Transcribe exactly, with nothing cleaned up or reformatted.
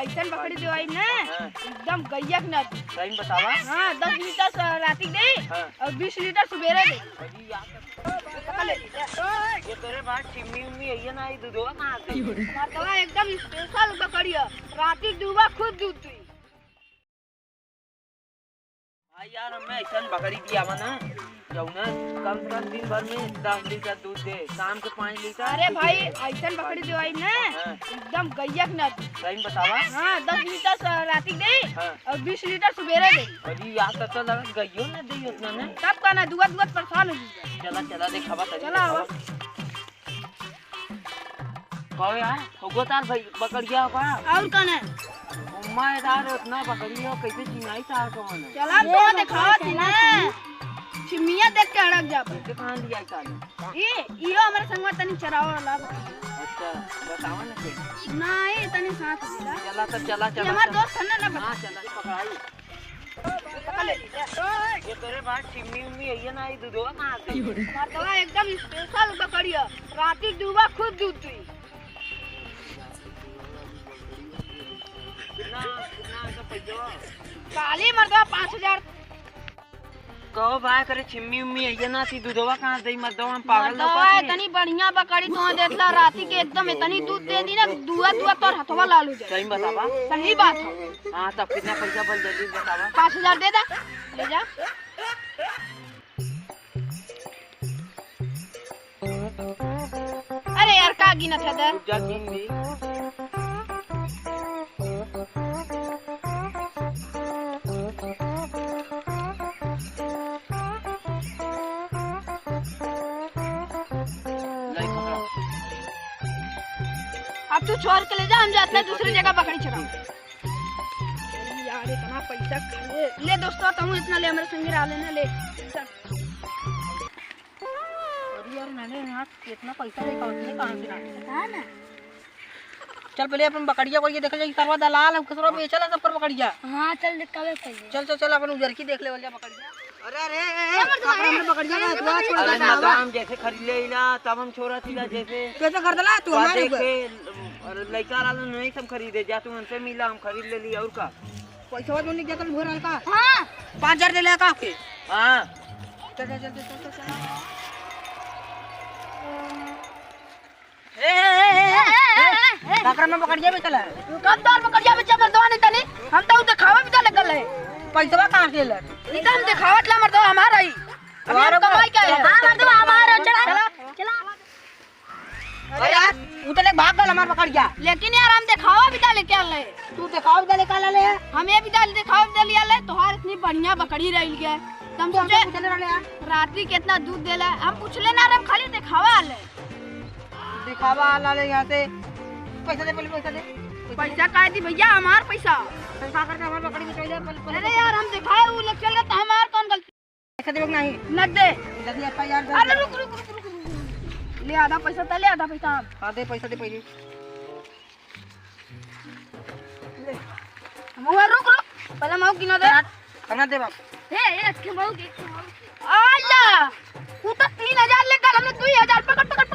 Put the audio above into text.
अइसन बकरी देवाई ना, हाँ। एकदम गइया के ना। सही में बतावा। हाँ, दस लीटर स-, राती के दे हाँ। और बीस लीटर सुबेरे दे। अरे यार, पकड़ ले। ये तोरे बात चिम्मी उम्मी है, ये ना, ये दूधवा कहाँ से? मर्दवा एकदम special बकरी है, राती के दूबा खुद दूध दी। हाँ यार, हमें अइसन बकरी दियावा ना, जौना कम से कम दिन भर में दस लीटर दूध दे, शाम के पाँच लीटर। अरे भाई, अइसन बकरी देवाई ना, हाँ। एकदम गइया के ना। सही में बतावा। हाँ, दस लीटर स-, राती के दे हाँ। और बीस लीटर सुबेरे दे। अरे यार, तब तो लगा गइयो ना दे उतना ना। तब का ना, दुआ दुआ परेशान हो गई। चला, चला, देखावा तनी, चला, देखावा। आवा। कहो यार, होगो तार भाई, बकरिया का? और कौन है? अम्मा यार, उतना बकरी हो, कैसे चिन्हाई तार कौन है? चला, तो देखावा थी ना। चिमिया देख के अड़क जा। कैसे कहाँ लिया तार? ई, इहो हमरे संगवा तनी चरावे वाला बा। अच्छा, बतावा ना फिर। नहीं, तनी साथ दे दा। चला तो, चला, ये चला, हमार चला। दोस्त है ना, ना हाँ, चला, पकड़ाई। पकड़ ले। ये तोरे बात चिम्मी उम्मी है, ये ना, ये दूधवा कहाँ से? मर्दवा एकदम special बकरी है, राती दूबा खुद दूध दी। कितना, कितना है पैसा? काली मर्दवा पाँच हजार। कहो भाई, करे चिम्मी उम्मी है, ये ना, ती दूधवा कहाँ दे, मर्दवा हम पागल मर्दवा लोग है, हैं। इतनी बढ़िया बकरी तुहाँ देत ला, राती के एकदम इतनी दूध दे दी ना, दुआ दुआ तोर हथवा लाल हो जाए। सही बतावा। सही बात है। हाँ, तब कितना पैसा बन जल्दी बतावा। पाँच हजार दे दा, ले जा। अरे यार, का गिनत है दर? रुक जा, गिन ली। लाई पकड़ा। अब तू छोड़ के ले जा, हम जाते हैं दूसरी जगह बकरी चरावे। अरे यार, इतना पैसा कहाँ से ले दोस्तवा, तुम इतना ले, हमरे संगे रह लेना, ले। चल। अरे यार, मैंने यहाँ कितना पैसा देखा, उसने कहाँ से लाया? पता ना। चल, पहले अपन बकरिया को ये देखल जाए, सरवा दलाल है, कसरवा बेचल है सबकर बकरिया। हाँ, चल, देखावे पहले। चल, चल, चल, अपन उजर की देख लेवल जा बकरिया। अरे, अरे, ए, ए, ए, मर्दवा, काका, हमरे बकरिया का, तू आ, छोड़ अरे, दे, ना, आवा। हम जैसे खरीद ले इला, तब हम छोरा थी ला, जैसे कैसे खरीदला तू? हमारे देखे, अरे, लइका वाला नहीं सब खरीदे, जा तू उनसे मिला, हम खरीद ले ली, और का? पैसा तो नहीं देता, भोर हल्का। हाँ। पाँच हजार दे ले का के? हाँ। चल, चल, चल। ए, ए, ए, ए, ए, ए, ए, ए। काकरा में बकरिया बेचल है। कम दर बकरिया बेचे मर्दवा नहीं तनी। हम तो देखावा भी तो लगल है। पैसवा कहाँ से ले? ई तो हम देखावत ला मर्दवा हमारा ही। हमारा कमाई का है? हाँ, मर्दवा हमारा। चला, चला। अरे यार, उ तो ले भाग गल हमार बकरिया। लेकिन यार, हम देखावा भी तो लेके आल है। तू देखावा भी तो लेके आल है। हम ये भी तो देखावा भी तो ले आल है। तोहार इतनी बढ़िया बकरी रही है। तुम तो हमसे सोचे पूछले रहले यार। राती कितना दूध देला? हम पूछले ना रे, हम खाली देखावा आले। देखावा आला ले यहाँ से। पैसा दे, पहले पैसा दे। पैसा काहे दी भैया, हमार पैसा। पैसा करके हमार बकरी बेचो जा, पहले, पहले अरे पैसा यार, दे। हम देखाए, उ लोग चल गए तो हमार कौन गलती? पैसा देबे कि नहीं? न दे। जल्दी एफ आई आर कर अरे दे। रुक, रुक, रुक, रुक, रुक। ले आधा पैसा तो ले, आधा पैसा हम। हाँ, दे, पैसा दे पहले। ले। महुआ रुक, रुक। पहले मऊ गिनो दे। कहाँ दे बाप? हे, एक के मऊ के, एक के मऊ के। आया। उ तो तीन हजार लेकर हमने दुई हजार पकड़, पकड़,